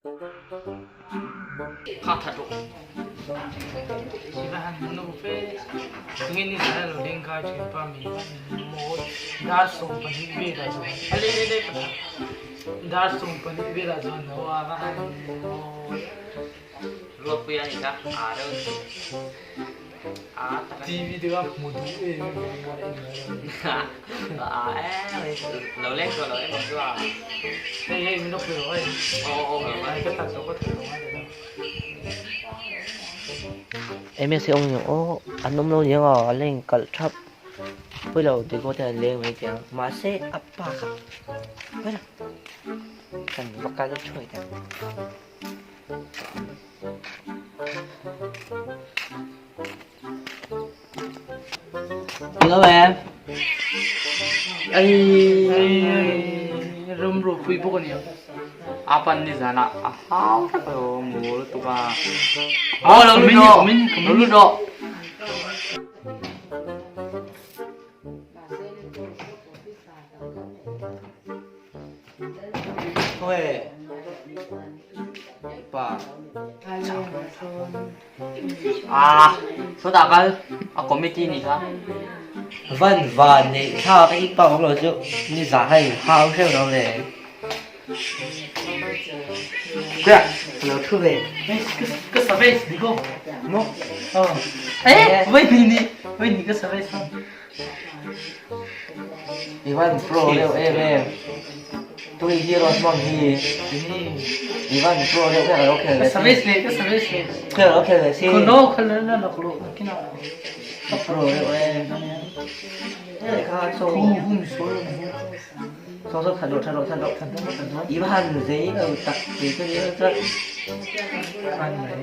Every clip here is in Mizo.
Kha that rawh. I va han nu fe. Tunge ni zan a lo leng kai thin pa min va han mawi. Dar 12 velah chuan a le le le ka that. Dar 12 velah chuan lo a va han mawi. Ruatpuia a ni kha a reuh chu. A tak a ni. TV te kha hmu duh em em mai a en ngai lo. A em lo leng tawh lo em ang chu a. Hei hei min lo pui rawh hei. Aw aw aw. Ka that tawh ka that tawh ngai lo. Ms hi awm ang aw an awm lo niang aw a la inkalh thap pawilo Diego te an leng mai tih ang mahse a pa kha pawi lo kan va kal thuai teh ang. Eng em? Ei ram ropui bawk a nia. A pan ni zan ah a hau tak lo mu lutuk a. Aw lo lut rawh Lo lut rawh. Khawi pa. Ah, sawtah kal a committee nih kha. Van van neih thlak a i pa awm lo chu ni zah hei hau hreuh lo ve. Kria ka lo thu ve. Ka savage ni ko. Mo. Eh, wait ni ni. Wait ni ka savage. I van pro reuh em em. Tui hero hmang hi i van pro reuh em lo khel ve si. Ka savage le. Khel lo khel ve si. Khuno khel le la khlo kina. Ka pro reuh em. Hei kha so. Khu hum so. So so that rawh that rawh that rawh. I van zei lo tak te chu ni chuan. Khan mai.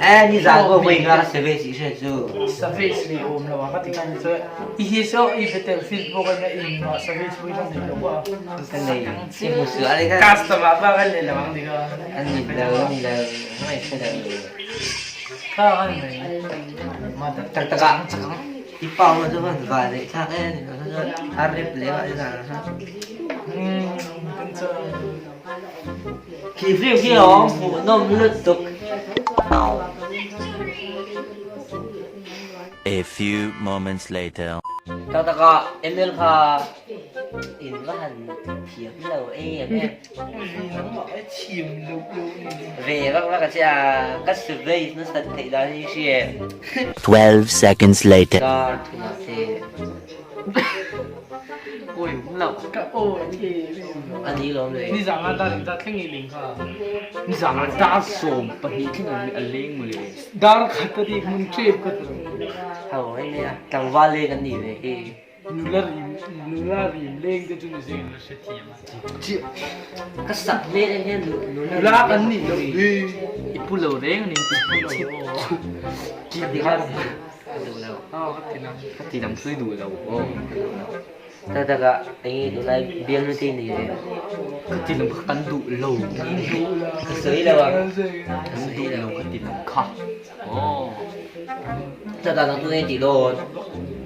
Eh ni zan ko voi nga savage i hre chu. Ka nei i hmu su a kha. Customer ba kan le lawang dika. An ni lo ni lo ngai hre lo. Kha kan mai. Tak tak ah i pau na chu van va nei thlak e ni lo chuan a rep leh ah ni na. Kan cha. Khi film khi awm hmuhnawm lutuk. A few moments later. Tak tak ah ML kha in va han thiam lo em em. Ve vak vak a che a ka survey nasat theih dan hi hria em. 12 seconds later. Dar thumah te. Oi hum lo. Ka aw em. A ni lawm le. Nizan ah dar engzat thleng i leng kha. Nizan ah dar 12 thleng a leng mawle. Dar khat a ti hmun ṭep ka ti. Ho hei nia tlangval leng an nih ve hi. Nula rim nula rim leng te chu ni zing an la hrethiam a. Ka sak hmel en hian nula Nula kan nih loh hi. I pu lo reng a ni. Ka ti kha ka duh lo. Ka ti lam. Ka ti lam chu i duh lo aw. Tak tak ah enge tunlai bialnu te nei ve. Ka ti lam kha kan duh lo. Ka sawi lo a. Kan duh lo ka ti lam kha. Aw. Chutah nang tunge tih dawn.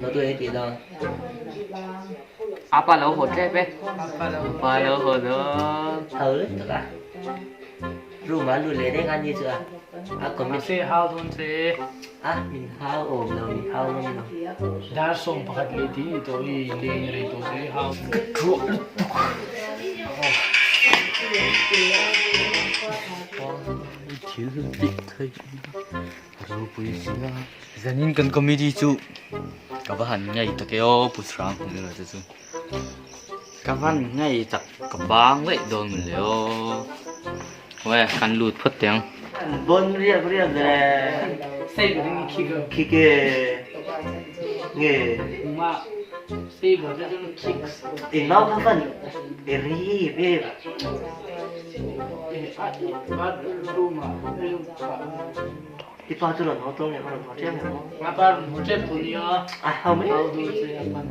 Nang tunge tih dawn. Apa lo haw tep e. Apa lo haw dawn. Hau lutuk a. Room ah lut leh reng a ni chu a. A comment. Mahse hau dawn che. A min hau awm lo min hau ngam lo. Dar 11 leh ti ni tawh i leng rei tawh che hau. Ka thuah lutuk. Thil tih theih ropui sia. Zanin kan committee chu ka va han ngei tak e aw Pu Srang hmu lo te chu. Ka van ngei tak ka bang daih dawn mun le aw. Hawi kan lut phawt teh ang. An bon riak riak ve. Saber in kick a. Kick e. Nge. Ma saber te chuan kicks. I nau kha van i ri em. E a room ah. I pa chu rawn haw tawng leh a rawn haw ṭep leh maw? A pa rawn haw ṭep tawh nia. A hau mai. Hau duh che a pan.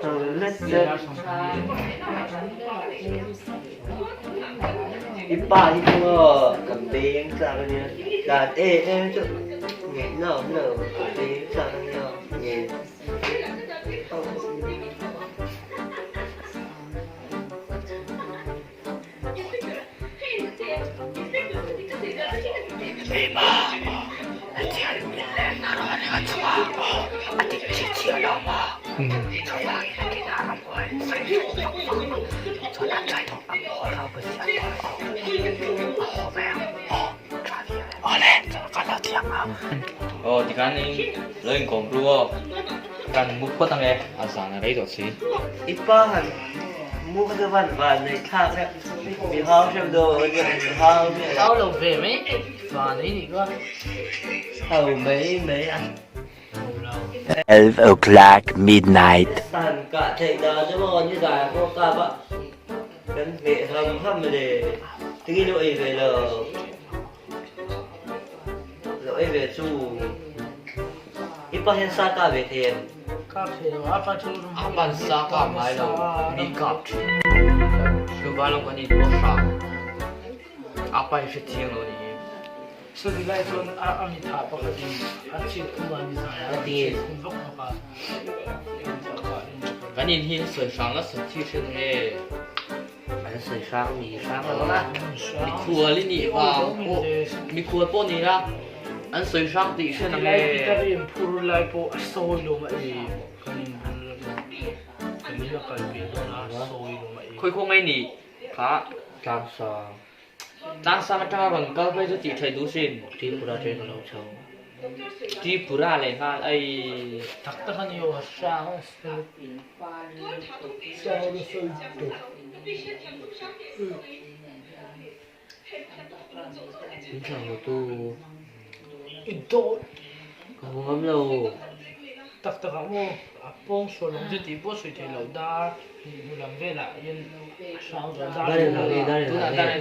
Hau let let. I pa hi chu maw kan beng chak a nia. Dan em em chu ngaihna awm lo ka beng chak a nia. Nge. Aw tikhan in lo inkawm ru aw kan mu phawt ang e a zan a rei tawh si. I pa han mu kha chu van van nei thlak reuh mi hau hreuh dawn nia mi hau nia. Hau lo ve mai van ei nih kha. Hau mai mai a. Hau lo. 12 o'clock midnight. San kah theih dan chu maw ni zai pawh kap a kan hmeh ham ham le tinge lo ei ve lo. Lo ei ve chu i pa hian sa kap ve thei em? Kap thei lo, a pa chu A pan sa kap ngai lo, mi kap thin. Chuva lo kan in pawh hrang. A pa hi hre chiang lo ni hi. Suri lai chuan a mi tha pakhat in a chhiat khum a ni zai a, a chhiat khum vak vak a. Kan in hi sawi hrang la sawi thi hre nge. An sawi hrang mi hrang lo a. Mikhual i nih vang pawh mikhual pawh ni la an sawi hrang tih hre nang e. Peter in phur lai pawh a sawi lo mah e kan in bul kan in a kal ve dawn a sawi lo mah e. Khawi khaw ngei nih kha. Tlangsang. Tlangsang atanga rawn kal phei chu tih theih duh sin. Tripura train a lo chho. Tripura leh nghal ai. Tak tak a ni aw hrang a sawi hrang a sawi tawh. Min thlah haw tu. I dawt. Ka haw ngam lo. Tak tak ah maw a pawng sual lo chu tih pawh sawi thei lo dar hnih hnu lam velah hian a hrang zawh dar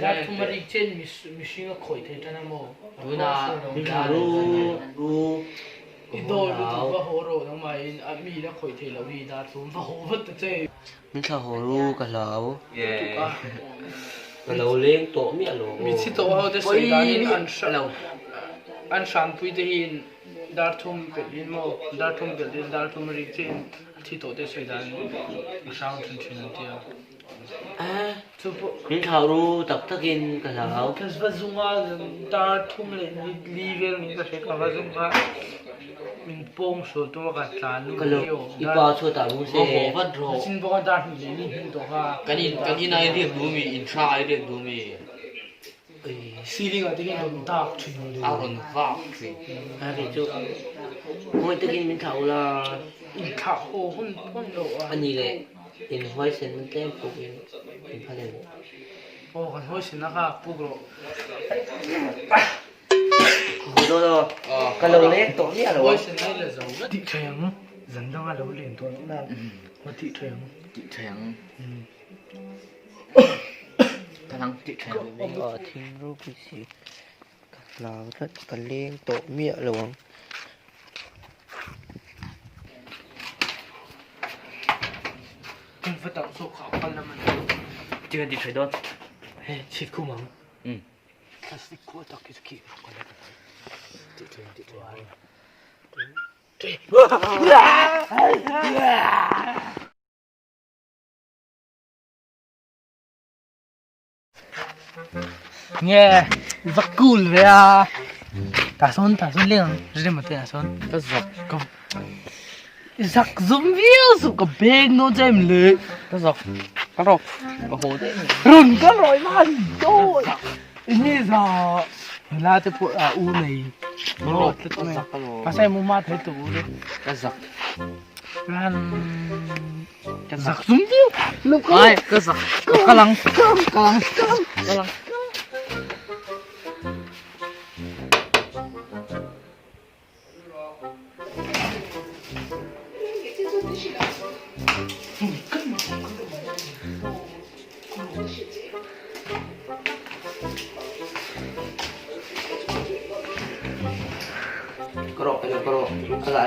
dar thum a rik chen mihring a khawih thei tan a maw a pawng sual lo Min thlah ru ru I dawi lutuk va haw rawh nangmahin a mi la khawih thei lo hi dar thum va haw vat ta che. Min thlah haw ru ka hlau. Ka lo leng tawh miah lo. Mitthi tawh ho te sawi danin an hran an hranpui te hi dar thum pelh in maw dar thum pelh in dar thum rik chiah in a thi tawh te sawi dan a hrang thin thin an ti a. Chu pawh. Min thlah ru tak takin ka hlau. Ka va zung a dar thum leh li vel min ka hre ka va zung kha min pawng sual tum a ka tlan lut Ka lo i pa chhuatah mu se. Haw haw vat rawh. Chin bawk a dar hnih leh li hnu tawh kha. Kan in kan in ai riak duh mi in tha ai riak duh mi. Ceiling ah te hian rawn dak thin le. A rawn vak thin. A ri chu khawi takin min thlah ula. In thlah haw hun hun lo a. Ani leh in huaisen na tlem puk in in phal em. Aw kan huaisen na kha puk rawh. Haw dawn aw. Ka lo leng tawh miah lo a. Huaisen na i la zo vek. Tih tha ang. Zan danga lo len tawh loh nan. Haw tih tha ang. Tih tha ang. Ka lang tih tha ang. Aw thing ropui si. Ka hlau tlat ka leng tawh miah lo ang. Kan va dang zawk kha a kal lam a ni. Ti kan tih tha dawn. Hei chhit khum ang. Plastic khual tak hi chu khi ka la tih tha ang tih tha ang. Nge va cool ve a tah sawn tah sawn leng ang rem a te ah sawn ka zak ka zak zum viau suh ka bag nawn che em le ka zak ka rawk ka haw daih mai rawn ka rawih man dawn enge za helai te pawh a u nei rawk ka zak alawm mahse mu ma thei tur u le ka zak Ka zak zum viau. Ai, ka zak. Ka lang. Ka lang. Ka lang.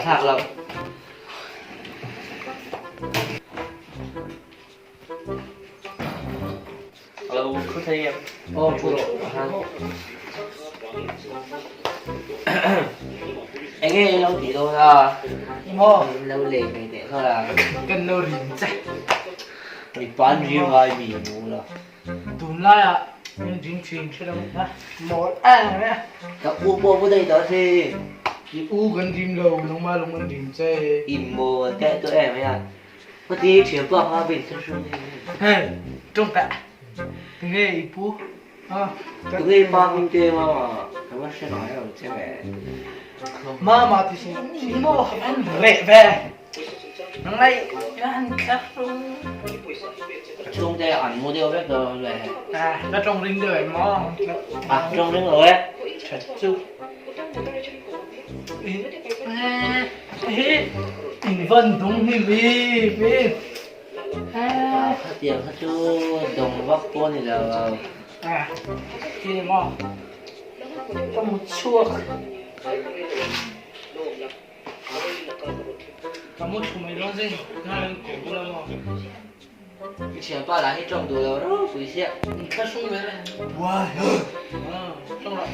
thlak loh. Alo thu thei em? Aw thu rawh han. Enge i lo tih dawn a? Maw? In lo lei mai teh kha la. Kan lo rim che. Mipa an rim ngai mi mu la. Tunlaiah min rim thin hre lo a mawl em e. Ka u pawh vu daih tawh si. I u kan rim lo nangmah lung an rim che. I mawl teh tawh em a. Ka ti thian pa kha vin thil hrang em em. Hei tawng teh. Tunge i pu? Ha. Tunge i pa hming te mama ka va hre ngai lo che ve. Mama ti si maw an reh ve. Ngai an thla hrung. Ka chhungte an mu deuh vek dawn le. À, ka tawng ring deuh em maw? À, tawng ring lo e. That chu. In van dawng hi mi mi. Khatiang kha chu dawng vak pawh a ni lo. À, khi ni maw? Ka mu chhuak. Ka mu thu mai dawn zing. Ngai an ko bula maw? I thianpa lah hi tawng duh lo ropui sia. Inthlahrung ve reng. Why? Tawng rawh.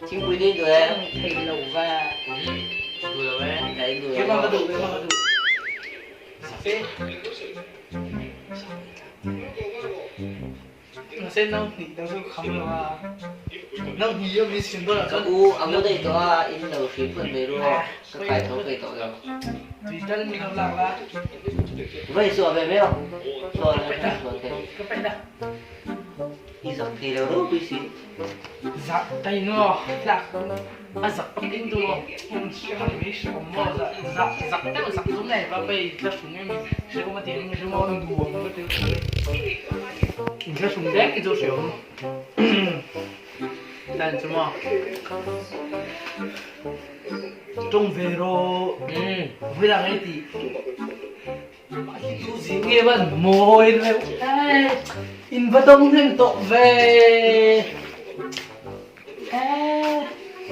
Thingpui ni duh e. Thei lo va. Duh lo e. Thei duh lo. Keimah ka duh, keimah ka duh. Safe. Mahse nau hnih dang chu kham lo a. Nau hnih a mi sin dawn ah Ka chuan. u a mu daih tawh a, in lo hri phun mai ru aw. Ka kai tho peih tawh lo. Tui tal min lo lak la. Vai suah ve mai aw. Suah la suah thei. Ka peih dah. I zak thei lo ropui si. Zak tai naw tlak a zak tak in tu hre mai hre awm maw zak zak zak deuh zak zum nei va pei thla hrung em hre awm a ti em hre maw nuam ka ti in thla hrung dek hi chu hre awm dan chu maw tawng ve rawh vui lang ei tih Tu zing nge van mawi reuh e in va dawng hnem tawh ve e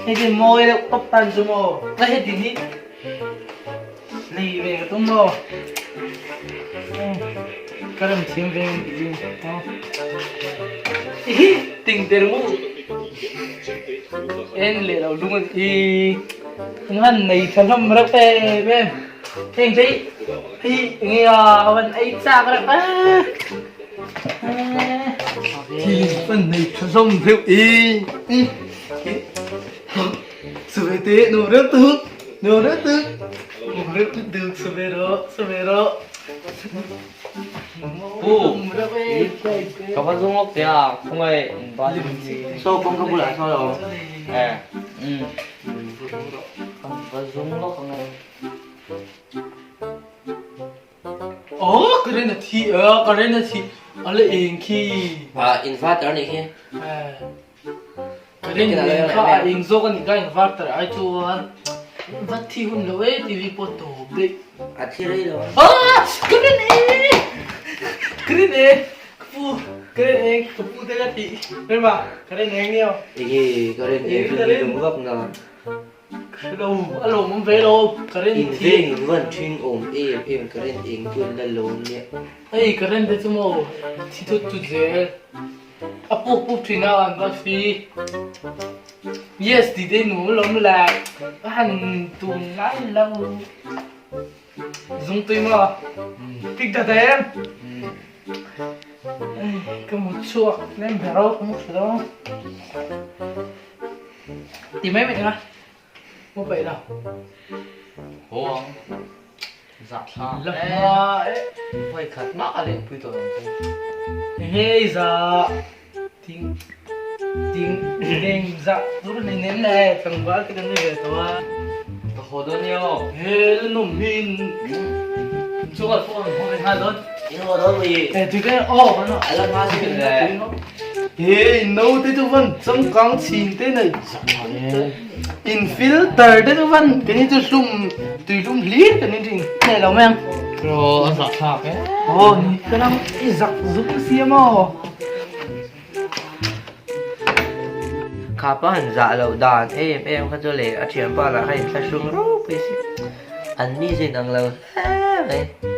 hei tin mawi reuh tawp tan chu maw ka heti hi nei ve ka tum maw ka rem thiam ve ang tih chu hi ting te ru en leh lo lung an i ngan nei tha hlawm reuh em em. Heng te hi enge a van ei chak reuh a. Khi van nei tha hlawm reuh i. Sube te no reuh tuk no reuh tuk no reuh tuk duk sube ro sube ro. Pu ka va zung awk tia khawngaih in ba So kawng ka bulah saw lo. Eh um kan va zung lawk ang e. Aw ka rin a thi a ka rin a thi a la eng khi. Ah inverter nih khi. Ka rin eng kha a eng zawk a nih kha inverter ai chuan va thi hun lo e TV pawh tawp daih. A thi rei lo. Ah ka rin e ka rin e ka pu ka rin eng ka pu te ka tih rin ma ka rin eng nio. Enge ka rin eng chu ni lung vak na. Hre lo, a lawmawm ve lo, ka ren In thi. veng in van thin awm em em ka ren eng chu an la lo nia. Hei ka ren te chu maw thi thut thut zel a puk puk thin a an va fi. Yes ti te nuam lawm le ka han tum lai lo. Zung tui maw? Tik ta te em? Ka mu chhuak nem ber o, ka mu hre lo. Ti mai mai nga. Mu peih lo. Haw ang. Zah thla. La hma e. Voi khat mah a len pui tawh ang chu. Hei za ting ting deng za tur nei nem le tlangval te kan ni ve tawh a. Ka haw dawn nia aw. He la nawm hin. Chu ka pawh an haw ve nghal dawn. In haw dawn mi. He tui ka aw kan A la hma si le. He naute chu van changkang chhin te nei in filter te chu van keini chu hlum tui hlum hlir kan in thin nei lo mai ang. Aw a zah thlak e. Aw ni ka lam i zak zuk sia maw. Kha pa han zah loh dan em em kha chu leh a thianpa lah kha inthlahrung ropui si. An mi zin ang lo hle mai.